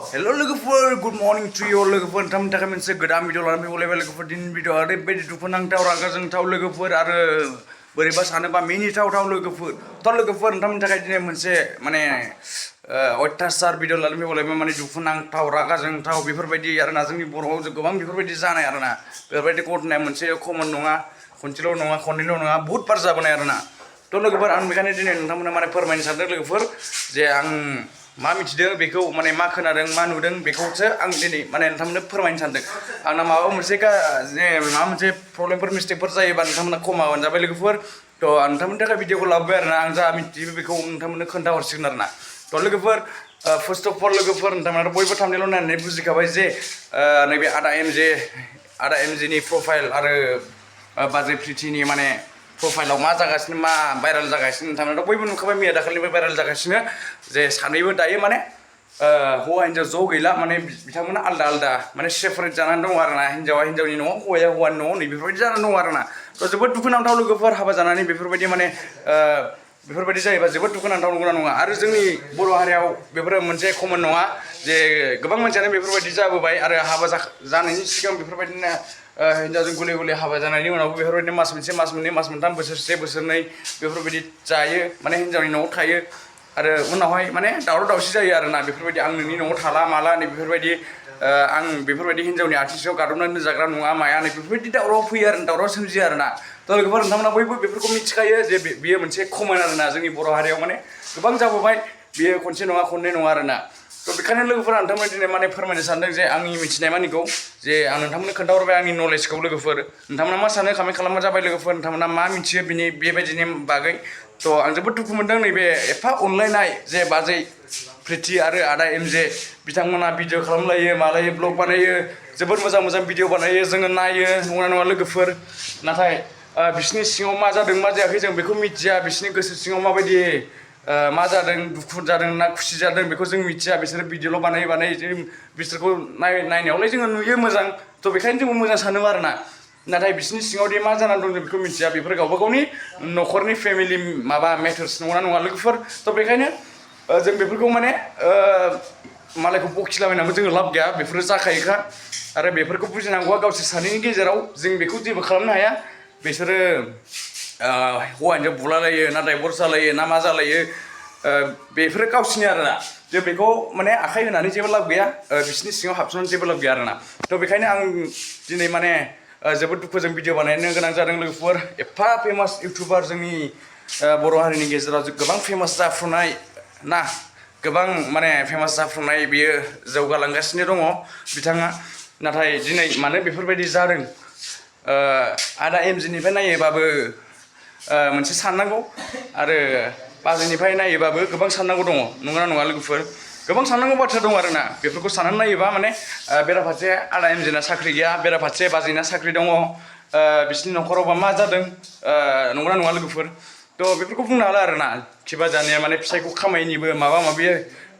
Hello logofer, good morning to you logofer. Nonton थाखाय मोनसे गोदान भिडिअ लानानै फैबावलायबाय लोगोफोर दिनैनि भिडिअ ओरैबायदि दुखुनांथाव रागा जोंथाव लोगोफोर आरो बोरैबा सानोबा मिनिथावथाव लोगोफोर थ' लोगोफोर नोंथांमोननि थाखाय दिनै मोनसे माने अयथासार भिडिअ लानानै फैबावलायबाय माने दुखुनांथाव रागा जोंथाव बेफोरबायदि आरोना जोंनि बर'आव गोबां बेफोरबायदि जानाय आरोना बेफोरबायदि घटनाया मोनसे कमन नङा खनसेल' नङा खननैल' नङा बहुत बार जाबोनाय आरोना थ' लोगोफोर आं बेखायनो दिनै नोंथांमोननो माने फोरमायनो सानदों लोगोफोर जे आं मा मिथिदों बेखौ माने मा खोनादों मा नुदों बेखौसो आं दिनै माने नोंथांमोननो फोरमायनो सानदों आंना माबा मोनसे जे माबा मोनसे प्रब्लेमफोर मिस्टेकफोर जायोबा नोंथांमोना खमाबानो जाबाय लोगोफोर थ' आं नोंथांमोननि थाखाय भिडिअखौ लाबोबाय आरोना आं जा मिथियो बेखौ नोंथांमोननो खोन्थाहरसिगोन आरोना थ' लोगोफोर फार्स्ट अफ अल लोगोफोर नोंथांमोना बयबो थामनेलाव नायनानै बुजिखाबाय जे नैबे आदा एमजेनि प्रफाइल आरो बाजै प्रिटिनि माने प्रफाइलाव मा जागासिनो मा भाइरेल जागासिनो नोंथांमोनाथ' बयबो नुखाबाय मैया दाखालिनिफ्राय भाइरेल जागासिनो जे सानैबो दायो माने हौवा हिन्जाव ज' गैला माने बिथांमोना आलदा आलदा माने सेपारेट जानानै दङ आरोना हिन्जावा हिन्जावनि न'आव हौवाया हौवानि न'आव नै बेफोरबायदि जानानै दङ आरोना थ' जोबोद दुखुनांथाव लोगोफोर हाबा जानानै बेफोरबायदि माने बेफोरबायदि जायोबा जोबोद दुखुनांथाव नंगौना नङा आरो जोंनि बर' हारियाव बेफोरो मोनसे कमन नङा जे गोबां मानसियानो बेफोरबायदि जाबोबाय आरो हाबा जानायनि सिगां बेफोरबायदिनो हिन्जावजों गुलै गुलै हाबा जानायनि उनावबो बेफोरबायदिनो मास मोनसे मास मोननै मास मोनथाम बोसोरसे बोसोरनै बेफोरबायदि जायो माने हिन्जावनि न'आव थायो आरो उनावहाय माने दावराव दावसि जायो आरोना बेफोरबायदि आं नोंनि न'आव थाला माला नै बेफोरबायदि आं बेफोरबायदि हिन्जावनि आथिं सायाव गादबनानै दोनजाग्रा नङा माया नै बेफोरबायदि दावराव फैयो आरो दावराव सोमजियो आरोना थ' लोगोफोर नोंथांमोना बयबो बेफोरखौ मिथिखायो जे बेयो मोनसे कमन आरोना जोंनि बर' हारियाव माने गोबां जाबोबाय बेयो खनसे नङा खननै नङा आरोना थ' बेखायनो लोगोफोरा नोंथांमोन दिनै माने फोरमायनो सानदों जे आंनि मिथिनाय मानिखौ जे आं नोंथांमोननो खोन्थाहरबाय आंनि नलेजखौ लोगोफोर नोंथांमोना मा सानो कमेन्ट खालामबानो जाबाय लोगोफोर नोंथांमोना मा मिथियो बिनि बेबायदिनि बागै थ' आं जोबोद दुखु मोनदों नैबे एफा अनलायनाय जे बाजै प्रिटि आरो आदा एमजे बिथांमोना भिडिअ खालामलायो मालायो ब्लग बानायो जोबोद मोजां मोजां भिडिअ बानायो जोङो नायो नङा नङा लोगोफोर नाथाय बिसोरनि सिङाव मा जादों मा जायाखै जों बेखौ मिथिया बिसोरनि गोसो सिङाव माबायदि मा जादों दुखु जादों ना खुसि जादों बेखौ जों मिथिया बिसोरो भिडिअल' बानाय जों बिसोरखौ नायनायावलाय जोङो नुयो मोजां थ' बेखायनो जोंबो मोजां सानो आरोना नाथाय बिसोरनि सिङावदि मा जानानै दं जों बेखौ मिथिया बेफोर गावबा गावनि न'खरनि फेमिलि माबा मेटार्स नङा नङा लोगोफोर थ' बेखायनो जों बेफोरखौ माने मालायखौ बखिलाबायनानैबो जोङो लाब गैया बेफोरो जाखायोखा आरो बेफोरखौ बुजिनांगौआ गावसोर सानैनि गेजेराव जों बेखौ जेबो खालामनो हाया बिसोरो हौवा हिन्जाव बुलालायो ना डाइभर्स जालायो ना मा जालायो बेफोरो गावसिनि आरोना जों बेखौ माने आखाइ होनानै जेबो लाब गैया बिसोरनि सिङाव हाबसननानै जेबो लाब गैया आरोना थ' बेखायनो आं दिनै माने जोबोद दुखुजों भिडिअ बानायनो गोनां जादों लोगोफोर एफा फेमास इउटुबार जोंनि बर' हारिनि गेजेराव गोबां फेमास जाफुनाय ना गोबां माने फेमास जाफुंनाय बियो जौगालांगासिनो दङ बिथाङा नाथाय दिनै मानो बेफोरबायदि जादों आदा एमजेनिफ्राय नायोबाबो मोनसे साननांगौ आरो बाजैनिफ्राय नायोबाबो गोबां साननांगौ दङ नंगौना नङा लोगोफोर गोबां साननांगौ बाथ्रा दङ आरोना बेफोरखौ साननानै नायोबा माने बेराफारसे आदा एमजेना साख्रि गैया बेराफारसे बाजैना साख्रि दङ बिसोरनि न'खरावबा मा जादों नंगौना नङा लोगोफोर थ' बेफोरखौ बुंनो हाला आरोना खिबा जानाया माने फिसायखौ खामायनिबो माबा माबि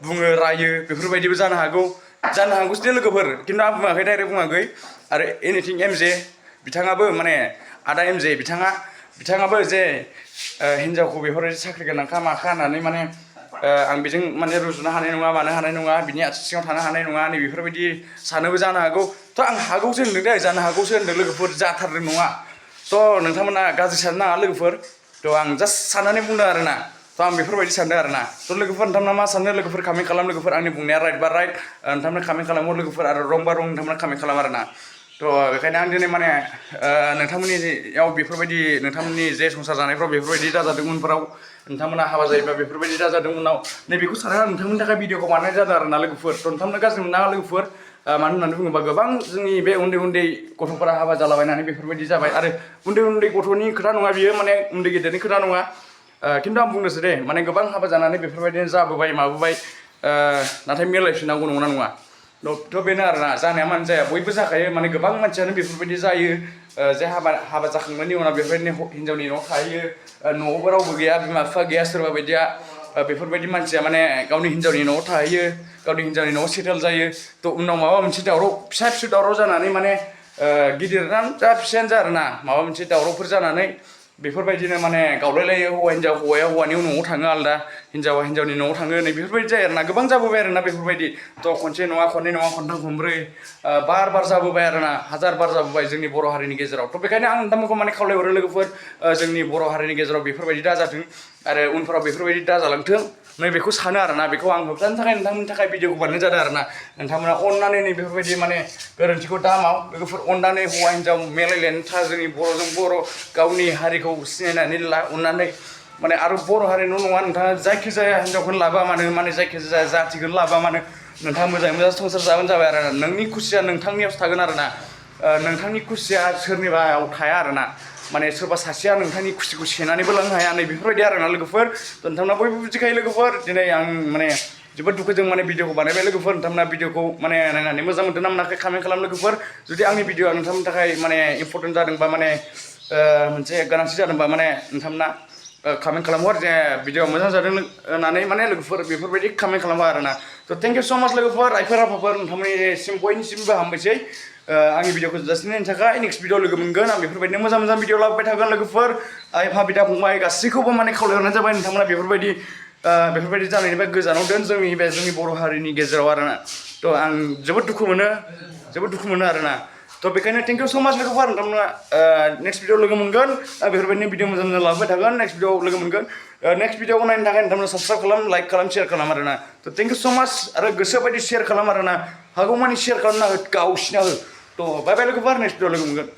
बुङो रायो बेफोरबायदिबो जानो हागौसो दे लोगोफोर खिन्थु आं बुङाखै डाइरेक्ट बुङाखै आरो एनिथिं एमजे बिथाङाबो माने आदा एमजे बिथाङाबो जे हिन्जावखौ बेफोरबायदि साख्रि गोनांखा माखा होननानै माने आं बेजों माने रुजुनो हानाय नङा मानो हानाय नङा बिनि आथिं सिङाव थानो हानाय नङा नै बेफोरबायदि सानोबो जानो हागौ थ' आं हागौसो होनदों दे जानो हागौसो होनदों लोगोफोर जाथारदों नङा थ' नोंथांमोना गाज्रि साननो नाङा लोगोफोर थ' आं जास्ट साननानै बुंदों आरोना थ' आं बेफोरबायदि सानदों आरोना थ' लोगोफोर नोंथांमोना मा सानो लोगोफोर कमेन्ट खालाम लोगोफोर आंनि बुंनाया राइट बा राइट नोंथांमोना कमेन्ट खालामो लोगोफोर आरो रं बा रं नोंथांमोना कमेन्ट खालाम आरोना थ' बेखायनो आं दिनै माने नोंथांमोननियाव बेफोरबायदि नोंथांमोननि जे संसार जानायफ्राव बेफोरबायदि जाजादों उनफोराव नोंथांमोना हाबा जायोबा बेफोरबायदि जाजादों उनाव नैबेखौ सानना नोंथांमोननि थाखाय भिडिअखौ बानायनाय जादों आरोना लोगोफोर थ' नोंथांमोना गाज्रि मोननाङा लोगोफोर मानो होननानै बुङोबा गोबां जोंनि बे उन्दै उन्दै गथ'फोरा हाबा जालाबायनानै बेफोरबायदि जाबाय आरो उन्दै उन्दै गथ'नि खोथा नङा बियो माने उन्दै गेदेरनि खोथा नङा खिन्थु आं बुंनोसै दे माने गोबां हाबा जानानै बेफोरबायदिनो जाबोबाय माबोबाय नाथाय मिलायफिननांगौ नंगौना नङा थ' बेनो आरोना जानाया मानो जाया बयबो जाखायो माने गोबां मानसियानो बेफोरबायदि जायो जे हाबा जाखांनायनि उनाव बेफोरबायदिनो हिन्जावनि न'आव थाहैयो न'आवबो रावबो गैया बिमा बिफा गैया सोरबा बायदिया बेफोरबायदि मानसिया माने गावनि हिन्जावनि न'आव थाहैयो गावनि हिन्जावनि न'आव सेटेल जायो थ' उनाव माबा मोनसे दावराव फिसा दावराव जानानै माने गिदिरानो जा फिसायानो जा आरोना माबा मोनसे दावरावफोर जानानै बेफोरबायदिनो माने गावलायलायो हौवा हिन्जाव हौवाया हौवानि न'आव थाङो आलदा हिन्जावा हिन्जावनि न'आव थाङो नै बेफोरबायदि जायो आरोना गोबां जाबोबाय आरोना बेफोरबायदि थ' खनसे नङा खननै नङा खनथाम खनब्रै बार जाबोबाय आरोना हाजार बार जाबोबाय जोंनि बर' हारिनि गेजेराव थ' बेखायनो आं नोंथांमोनखौ माने खावलायहरो लोगोफोर जोंनि बर' हारिनि गेजेराव बेफोरबायदि दाजाथों आरो उनफोराव बेफोरबायदि दाजालांथों नै बेखौ सानो आरोना बेखौ आं होबथानो थाखाय नोंथांमोननि थाखाय भिडिअखौ बानायनाय जादों आरोना नोंथांमोना अननानै नै बेफोरबायदि माने गोरोन्थिखौ दा माव लोगोफोर अननानै हौवा हिन्जाव मेलायलायनो था जोंनि बर'जों बर' गावनि हारिखौ सिनायनानै ला अननानै माने आरो बर' हारिल' नङा नोंथाङा जायखिजाया हिन्जावखौनो लाबा मानो माने जायखिजाया जाथिखौनो लाबा मानो नोंथाङा मोजाङै मोजां संसार जाबानो जाबाय आरोना नोंनि खुसिया नोंथांनियावसो थागोन आरोना नोंथांनि खुसिया सोरनिबायाव थाया आरोना माने सोरबा सासेया नोंथांनि खुसिखौ सेनानैबो लांनो हाया नै बेफोरबायदि आरोना लोगोफोर नोंथांमोना बयबो बुजिखायो लोगोफोर दिनै आं माने जोबोद दुखुजों माने भिडिअखौ बानायबाय लोगोफोर नोंथांमोना भिडिअखौ माने नायनानै मोजां मोनदों ना मोनाखै कमेन्ट खालाम लोगोफोर जुदि आंनि भिडिअआ नोंथांमोननि थाखाय माने इम्परटेन्ट जादोंबा माने मोनसे गोनांथि जादोंबा माने नोंथांमोना कमेन्ट खालामो आरो जे भिडिअआ मोजां जादों होननानै माने लोगोफोर बेफोरबायदि कमेन्ट खालामो आरोना थ' थेंक इउ स' माच लोगोफोर आइफोर आफाफोर नोंथांमोननिसिम बयनिसिमबो हामबायसै आंनि भिडिअखौ जोबजासिम नायनो थाखाय नेक्स्ट भिडिअ लोगो मोनगोन आं बेफोरबायदिनो मोजां मोजां भिडिअ लाबोबाय थागोन लोगोफोर आइ आफा बिदा फंबाय गासैखौबो माने खावलायहरनाय जाबाय नोंथांमोना बेफोरबायदि जानायनिफ्राय गोजानाव दोन जोंनि बर' हारिनि गेजेराव आरोना थ' आं जोबोद दुखु मोनो आरोना थ' बेखायनो थेंक इउ स' माच लोगोफोर नोंथांमोना नेक्स्ट भिडिअ लोगो मोनगोन बेफोरबायदिनो भिडिअ मोजां मोजां लाबोबाय थागोन नेक्स्ट भिडिअ लोगो मोनगोन नेक्स्ट भिडिअखौ नायनो थाखाय नोंथांमोना साबसक्राइब खालाम लाइक खालाम शेयार खालाम आरोना थ' थेंक इउ स' माच आरो गोसोबायदि शेयार खालाम आरोना हागौमानि शेयार खालामना हो गावसिना हो थ' बाय बाय लोगोफोर नेक्स्ट भिडिअ लोगो मोनगोन